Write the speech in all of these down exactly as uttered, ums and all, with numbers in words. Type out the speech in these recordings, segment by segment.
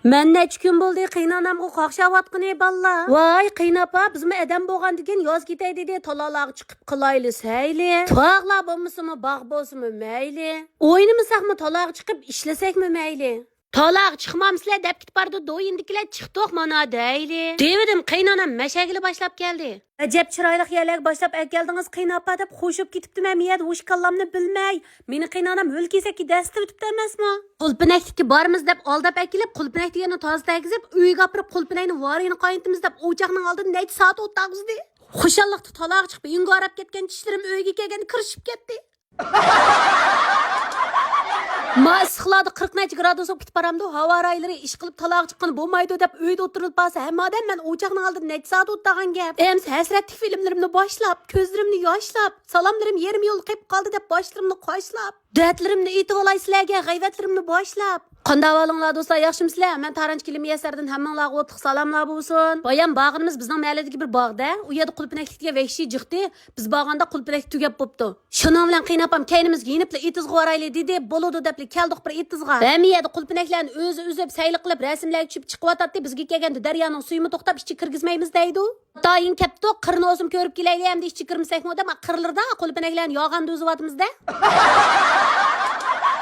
مەن نەچچە كۈن بولدى قېيىنئانامغا قاقشاۋاتقىنى، بالىلار. ۋاي، قېيىنئاپا، بىزمۇ ئادەم بولغاندىكىن ياز كېتەي دېدى، تالالاغا چىقىپ قىلايلى سەيلى. تاغلار بولمىسىمۇ، باغ بولسىمۇ مەيلى. ئوينىمىساقمۇ، تالاغا چىقىپ ئىشلىسەكمۇ مەيلى. تالاغا چىقمامسىلەر دەپ كېتىپ بارىدۇ، دويىندىكىلەر چىقتۇق مانا دەيلى. دېۋىدىم، قېيىنئانام مەشەگىلى باشلاپ كەلدى. ئەجەب چىرايلىق يەرلەرگە باشلاپ ئەكەلدىڭىز قېيىنئاپا دەپ خوشۇپ كېتىپتىمەن، مەن يەردە ھوش كاللامنى بىلمەي. مېنى قېيىنئانام ھۆل كېسەككە دەسسىتىۋېتىپتۇ ئەمەسمۇ؟ قۇلپىنەكلىككە بارىمىز دەپ ئالداپ ئەكېلىپ، قۇلپىنەك دېگەننى تازا تەگىزىپ، ئۆيگە ئاپىرىپ قۇلپىنەكنى ۋارىيىنى قاينىتىمىز دەپ ئوچاقنىڭ ئالدىدا نەچچە سائەت ئولتۇرغۇزدى. خۇشاللىقتا تالاغا چىقىپ ئۆيۈڭگە ئاراپ كەتكەن چىشلىرىم ئۆيگە كەلگەندە كىرىشىپ كەتتى. ما ئىسسىقلاردا قىرىق نەچچە گرادۇس بولۇپ كېتىپ بارامدۇ، ھاۋا رايلىرى ئىشقىلىپ تالاغا چىققىلى بولمايدۇ دەپ ئۆيدە ئولتۇرۇپ قالسا ھەممە ئادەم مەن ئوچاقنىڭ ئالدىدا نەچچە سائەت ئولتۇرغان گەپ. ئەمىسە ھەسرەتلىك فىلىملىرىمنى باشلاپ، كۆزلىرىمنى ياشلاپ، سالاملىرىم يېرىم يولدا قېلىپ قالدى دەپ باشلىرىمنى قاشلاپ، دەردلىرىمنى ئېيتىۋالاي سىلەرگە، غەيۋەتلىرىمنى باشلاپ. قانداق ئەھۋالىڭلار دوستلار، ياخشىمۇسىلەر؟ مەن تارانچى كىلىم مۇيەسسەردىن ھەممىڭلارغا ئوتلۇق سالاملار بولسۇن. بايام بارغىنىمىز بىزنىڭ مەھەللىدىكى بىر باغدا، ئۇ يەردە قۇلپىنەكلىك دېگەن ۋەھشىي جىقتى. بىز بارغاندا قۇلپىنەكلىك تۈگەپ بوپتۇ. شۇنىڭ بىلەن قېيىنئاپام كەينىمىزگە يېنىپلا ئېتىزغا بارايلى دېدى. بولىدۇ دەپلا كەلدۇق بىر ئېتىزغا. ھەممە يەردە قۇلپىنەكلەرنى ئۆزى ئۈزۈپ، سەيلە قىلىپ، رەسىملەرگە چۈشۈپ چىقىۋاتاتتى. بىزگە كەلگەندە دەريانىڭ سۈيىمۇ توختاپ، ئىچىگە كىرگۈزمەيمىز دەيدۇ. تايىن كەپتۇ، قىرنى بولسىمۇ كۆرۈپ كېلەيلى ئەمدى ئىچىگە كىرمىسەكمۇ دەپ، قىرلىرىدا قۇلپىنەكلەرنى ياغاندا ئۈزۈۋاتىمىز-دە.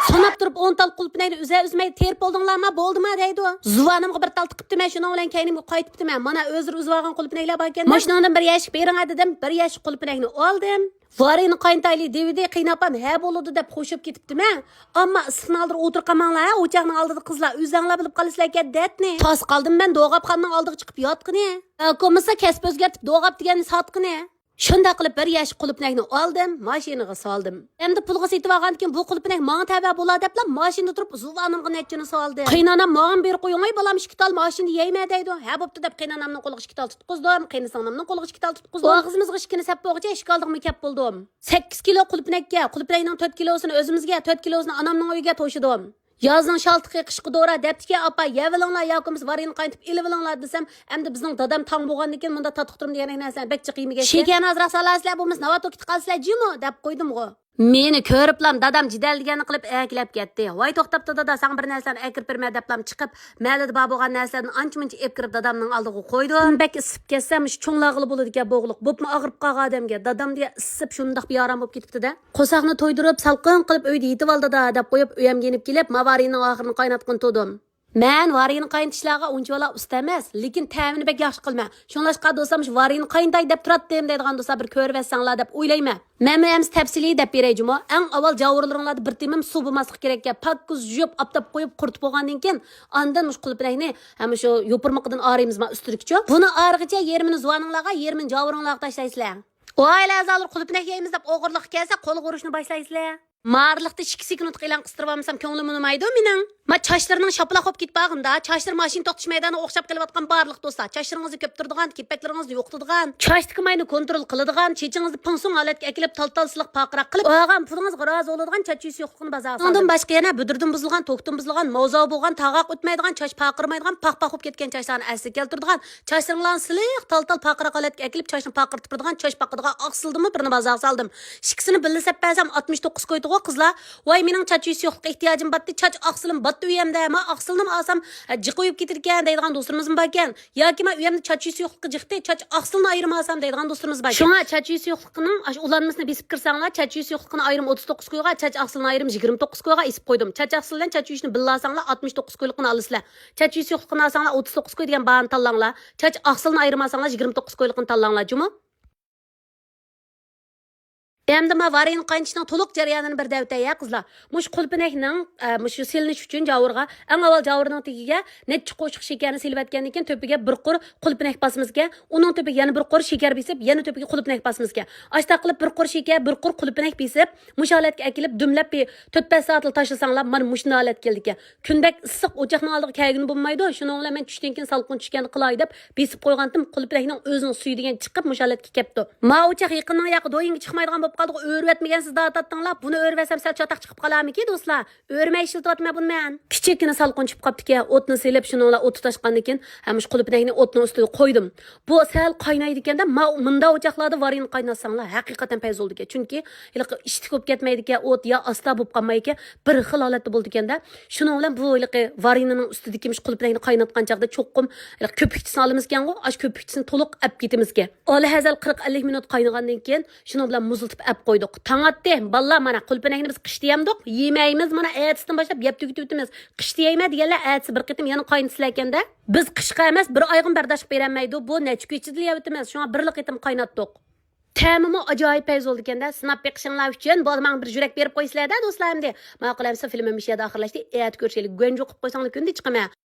ساناپ تۇرۇپ ئون تال قۇلپىنەكنى ئۈزە ئۈزمەي تېرىپ بولدۇڭلارما، بولدىما دەيدۇ. زۇۋانىمغا بىر تال تىقىپتىمەن، شۇنىڭ بىلەن كەينىمگە قايتىپتىمەن. مانا ئۆزلىرى ئۈزۈۋالغان قۇلپىنەكلەر باركەن. ماشىناڭدىن بىر يەشىك بېرىڭە دېدىم، بىر يەشىك قۇلپىنەكنى ئالدىم. ۋارىينى قاينىتايلى دېۋىدى، قېيىنئاپام ھە بولىدۇ دەپ خوشۇپ كېتىپتىمەن. ئەمما ئىسسىقنىڭ ئالدىدا ئولتۇرۇپ قالماڭلار ھە، ئوچاقنىڭ ئالدىدا قىزلار، ئۆزەڭلار بىلىپ قالىسىلەركەن دەتنى. تاس قالدىم مەن دوغاپخانىنىڭ ئالدىغا چىقىپ ياتقىنى. ھە، بولمىسا كەسىپ ئۆزگەرتىپ دوغاپ دېگەننى ساتقىنى. شۇنداق قىلىپ بىر يەشىك قۇلپىنەكنى ئالدىم، ماشىنىغا سالدىم. ئەمدى پۇلغا سېتىۋالغاندىكىن بۇ قۇلپىنەك ماڭا تەۋە بولا دەپلا ماشىنىدا تۇرۇپ زۇۋانىمغا نەچچىنى سالدى. قېيىنئانام ماڭىمۇ بېرىپ قويۇڭاي بالام، ئىككى تال ماشىنىدا يەيمەن دەيدۇ. ھە بوپتۇ دەپ قېيىنئانامنىڭ قولىغا ئىككى تال تۇتقۇزدۇم، قېيىنسىڭلىمنىڭ قولىغا ئىككى تال تۇتقۇزدۇم. ئاغزىمىزغا ئىككىنى سەپ بولغۇچە ئىككى ئالدىغىمۇ كەپ بولدۇم. سەككىز كىلو قۇلپىنەككە، قۇلپىنەكنىڭ تۆت كىلوسىنى ئۆزىمىزگە، تۆت كىلوسىنى ئانامنىڭ ئۆيىگە توشىدىم. يازنىڭ شالتىقى قىشقا دورا دەپتىكەن ئاپا، يەۋېلىڭلار ياكى بولمىسا ۋارىنى قاينىتىپ ئېلىۋېلىڭلار دېسەم، ئەمدى بىزنىڭ دادام تاڭ بولغاندىكىن مۇنداق تاتلىق تۇرۇم دېگەن نەرسىنى بەك جىق يېمىگەچكە. شېكەرنى ئازراق سالارسىلەر، بولمىسا ناۋات توكىتىپ قالىسىلەر جۇمۇ دەپ قويدۇمغۇ. مېنى كۆرۈپلام دادام جېدەل دېگەننى قىلىپ ئەكىلەپ كەتتى. ۋاي توختاپتۇ دادا، ساڭا بىر نەرسىلەرنى ئەكىرىپ بېرىمەن دەپلام چىقىپ، مەھەللىدە بار بولغان نەرسىلەرنى ئانچە مۇنچە ئېلىپ كىرىپ دادامنىڭ ئالدىغا قويدۇم. بەك ئىسسىپ كەتسە مۇشۇ چوڭلارغىلا بولىدىكەن بوغۇقلۇق. بوپمۇ ئاغرىپ قالغان ئادەمگە، دادام دېگەن ئىسسىپ شۇنداق بىئارام بولۇپ كېتىپتۇ-دە. قورساقنى تويدۇرۇپ، سالقىن قىلىپ ئۆيدە يېتىۋال دادا دەپ قويۇپ، ئۆيەمگە يېنىپ كېلىپ، ما ۋارىنىڭ ئاخىرىنى قايناتقىنى تۇردۇم. مەن ۋارىنى قاينىتىشلارغا ئۇنچىۋالا ئۇستا ئەمەس، لېكىن تەمىنى بەك ياخشى قىلىمەن. شۇڭلاشقا دوستلار، مۇشۇ ۋارىنى قاينىتاي دەپ تۇراتتىم دەيدىغان دوستلار بىر كۆرۈۋەتسەڭلار دەپ ئويلايمەن. مەنمۇ ئەمسە تەپسىلىي دەپ بېرەي جۇمۇ. ئەڭ ئاۋۋال جاۋۇرلىرىڭلاردا بىر تېمىم سۇ بولماسلىقى كېرەككەن. پاككىز يۇيۇپ، ئاپتاپقا قويۇپ، قۇرۇتۇپ بولغاندىن كېيىن، ئاندىن مۇشۇ قۇلپىنەكنى ھەم شۇ يوپۇرمىقىدىن ئايرىمىزما ئۈستىدىكىچۇ. بۇنى ئايرىغىچە يېرىمىنى زۇۋانىڭلارغا، يېرىمىنى جاۋۇرۇڭلارغا تاشلايسىلەر. ئۇ ئائىلە ئەزالىرى قۇلپىنەك يەيمىز دەپ ئوغرىلىققا كەلسە، قولغا ئۇرۇشنى باشلايسىلەر. مارىلىقتا ئىككى سېكۇنتلۇق ئېلان قىستۇرۇۋالمىسام كۆڭلۈم ئۇنىمايدۇ مېنىڭ. ما چاچلىرىنىڭ شاپىلاق بولۇپ كېتىپ بارغىندا، چاچلىرى ماشىنا توختىتىش مەيدانىغا ئوخشاپ قېلىۋاتقان بارلىق دوستلار، چاچلىرىڭىزنى كۆپتۈرىدىغان، كېپەكلىرىڭىزنى يوقىتىدىغان، چاچتىكى ماينى كونترول قىلىدىغان، چېچىڭىزنى پىڭسۇڭ ھالەتكە ئەكېلىپ، تال-تال سىلىق پارقىراق قىلىپ، ئالغان پۇلىڭىزغا رازى بولىدىغان چاچ يۈسۈ يوقلۇقىنى بازارغا سالدىم. ئۇنىڭدىن باشقا يەنە بۈدۈردىن بۇزۇلغان، توكتىن بۇزۇلغان، ماۋزاۋ بولغان، تاغاق ئۆتمەيدىغان، چاچ پارقىرىمايدىغان، پاق-پاق بولۇپ كەتكەن چاچلارنى ئەسلىگە كەلتۈرىدىغان، چاچلىرىڭلارنى سىلىق تال-تال پارقىراق ھالەتكە ئەكېلىپ، چاچنى پارقىرىتىپ بېرىدىغان چاچ باقىدىغان ئاقسىلدىنمۇ بىرنى بازارغا سالدىم. ئىككىسىنى بىللە سەپ بەرسەم، ئاتمىش توققۇز كويدىغۇ قىزلار. ۋاي، مېنىڭ چاچ يۈسۈ يوقلۇققا ئېھتىياجىم بارتتى، چاچ ئاقسىلىم باتتى ئۆيەمدە، ما ئاقسىلنىمۇ ئالسام، ھە، جىق ئويۇپ كېتىدىكەن دەيدىغان دوستلىرىمىزمۇ باركەن. ياكى ما ئۆيەمدە چاچ يۈسۈ يوقلۇقى جىقتى، چاچ ئاقسىلنى ئايرىم ئالسام دەيدىغان دوستلىرىمىز بار. شۇڭا چاچ يۈسۈ يوقلۇقىنىڭ ئاشۇ ئۇلانمىسىنى بېسىپ كىرسەڭلار، چاچ يۈسۈ يوقلۇقىنى ئايرىم ئوتتۇز توققۇز كويغا، چاچ ئاقسىلنى ئايرىم يىگىرمە توققۇز كويغا ئېسىپ قويدۇم. چاچ ئاقسىل بىلەن چاچ يۈسۈنى بىللە ئالساڭلار، ئاتمىش توققۇز كويلۇقىنى ئالىسىلەر. چاچ يۈسۈ يوقلۇقىنى ئالساڭلار، ئوتتۇز توققۇز كوي دېگەن باھانى تاللاڭلار. چاچ ئاقسىلنى ئايرىم ئالساڭلار، يىگىرمە توققۇز كويلۇقىنى تاللاڭلار جۇمۇ. ئەمدى ما ۋارىنى قاينىتىشنىڭ تولۇق جەريانىنى بىر دەۋېتەي يا قىزلار. مۇشۇ قۇلپىنەكنىڭ، ئە، مۇشۇ سېلىنىش ئۈچۈن جاۋۇرغا، ئەڭ ئاۋۋال جاۋۇرنىڭ تېگىگە نەچچە قوشۇق شېكەرنى سېلىۋەتكەندىن كېيىن، تۆپىگە بىر قۇر قۇلپىنەك باسىمىزكەن. ئۇنىڭ تۆپىگە يەنە بىر قۇر شېكەر بېسىپ، يەنە تۆپىگە قۇلپىنەك باسىمىزكەن. ئاشتاق قىلىپ بىر قۇر شېكەر، بىر قۇر قۇلپىنەك بېسىپ، مۇشۇ ھالەتكە ئەكېلىپ، دۈملەپ بىر تۆت-بەش سائەتلا تاشلىساڭلار، مانا مۇشۇنداق ھالەتكە كېلىدىكەن. كۈن بەك ئىسسىق، ئوچاقنىڭ ئالدىغا كەلگىلى بولمايدۇ. شۇنىڭ بىلەن مەن چۈشتىن كېيىن سالقىن چۈشكەندە قىلاي دەپ بېسىپ قويغانتىم، قۇلپىنەكنىڭ ئۆزىنىڭ سۈيى دېگەن چىقىپ، مۇشۇ ھالەتكە كەپتۇ. ما ئوچاق يېقىننىڭ ياقى دويىنگە چىقمايدىغان بولۇپ قالدىغۇ، ئۆرۈۋەتمىگەنسىز دەۋاتاتتىڭلار. بۇنى ئۆرۈۋەتسەم سەل چاتاق چىقىپ قالارمىكى دوستلار؟ ئۆرمەي ئىشلىتىۋاتىمەن بۇنى مەن. كىچىككىنە سالقىن چۈشۈپ قاپتىكەن. ئوتنى سېلىپ شۇنىڭ بىلەن ئوت تۇتاشقاندىن كېيىن ھەم شۇ قۇلۇپنەكنى ئوتنىڭ ئۈستىگە قويدۇم. بۇ سەل قاينايدىكەندە، ما-، مۇنداق ئوچاقلاردا ۋارىننى قايناتساڭلار ھەقىقەتەن پەيز بولىدىكەن. چۈنكى ھېلىقى ئىشتىك بولۇپ كەتمەيدىكەن، ئوت يا ئاستا بولۇپ قالمايدىكەن، بىر خىل ھالەتتە بولىدىكەندە. شۇنىڭ بىلەن بۇ ھېلىقى ۋارىننىڭ ئۈستىدىكى مۇشۇ قۇلۇپنەكنى قايناتقان چاغدا چوقۇم ھېلىقى كۆپۈكچىسىنى ئالىمىزكەنغۇ، ئاشۇ كۆپۈكچىسىنى تولۇق ئەپ كېتىمىزكەن. ئالىھەزەل قىرىق ئەللىك مىنۇت قاينىغاندىن كېيىن شۇنىڭ بىلەن مۇزلىتىپ ئەپ قويدۇق. تاڭ ئاتتى. بالىلار، مانا قۇلپىنەكنى بىز قىشتا يەمدۇق، يېمەيمىز، مانا ئەتىسىدىن باشلاپ يەپ تۈگىتىۋېتىمىز. قىشتا يەيمەن دېگەنلەر ئەتىسى بىر قېتىم يەنە قاينىتىسىلەركەندە. بىز قىشقا ئەمەس، بىر ئايغىمۇ بەرداشلىق بېرەلمەيدۇ. بۇ نەچچە كۈن ئىچىدىلا يەۋېتىمىز. شۇڭا بىرلا قېتىم قايناتتۇق. تەمىمۇ ئاجايىپ پەيز بولىدىكەندە، سىناپ بېقىشىڭلار ئۈچۈن بولدى، ماڭا بىر يۈرەك بېرىپ قويىسىلەردە دوستلار ئەمدى. ماقۇل ئەمىسە، فىلىمىم مۇشۇ يەردە ئاخىرلاشتى. ئەتە كۆرۈشەيلى. گۇەنجۇ قىلىپ قويساڭلار كۈندە چىقىمەن.